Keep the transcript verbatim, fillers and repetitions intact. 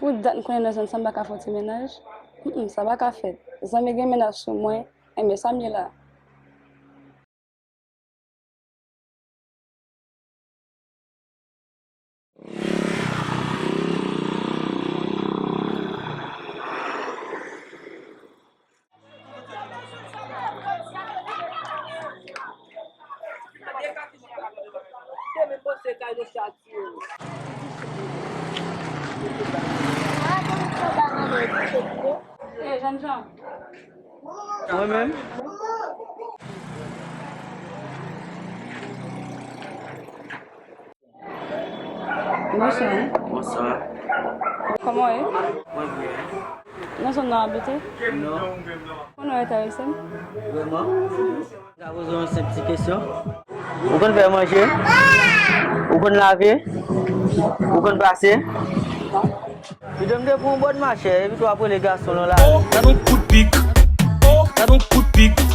Pou dat m konnen nan zòn sa m pa ka fè yon ti mennaj. Mm, mm, sa pa ka fèt. Zanmi gen mennaj sou mwen, enben sa m ye la. Hey, jènjan. Mwen menm. Bonswa. Bonswa. Kòman w ye? Mwen byen. Nan zòn nan w abite? Non. Konnen w enterese m? Vrèman? Mwen ka poze w yon senp ti kesyon? Ou konn fè manje? Ou konn lave? Ou konn pase? Pito m te pran yon bòn machè, epi tou ap rele gason nan lari. Oh, gad yon kout pik. Oh, gad yon kout pik.